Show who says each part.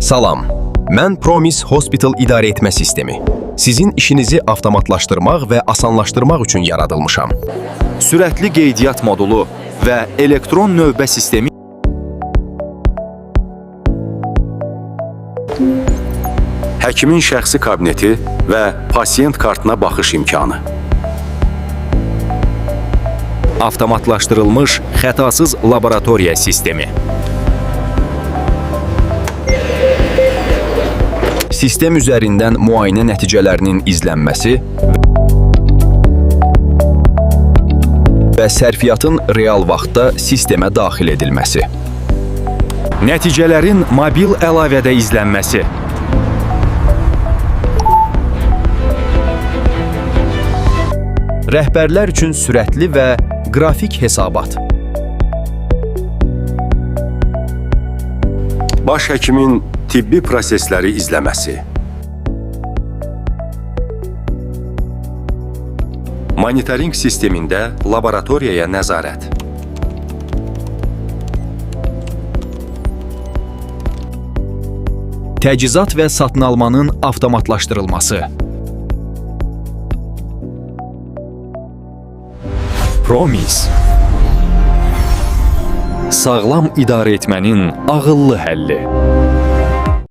Speaker 1: Salam. Mən Promise Hospital idarə etmə sistemi. Sizin işinizi avtomatlaşdırmaq və asanlaşdırmaq üçün yaradılmışam.
Speaker 2: Sürətli qeydiyyat modulu və elektron növbə sistemi
Speaker 3: Həkimin şəxsi kabineti və pasiyent kartına baxış imkanı.
Speaker 2: Avtomatlaşdırılmış xətasız laboratoriya sistemi.
Speaker 1: Sistem üzərindən müayinə nəticələrinin izlənməsi və sərfiyyatın real vaxtda sistemə daxil edilməsi.
Speaker 2: Nəticələrin mobil əlavədə izlənməsi.
Speaker 1: Rəhbərlər üçün sürətli və qrafik hesabat.
Speaker 3: Baş həkimin tibbi prosesləri izləməsi. Monitorinq sistemində laboratoriyaya nəzarət.
Speaker 1: Təchizat və satın almanın avtomatlaşdırılması.
Speaker 2: Promise. Sağlam idarə etmənin ağıllı həlli.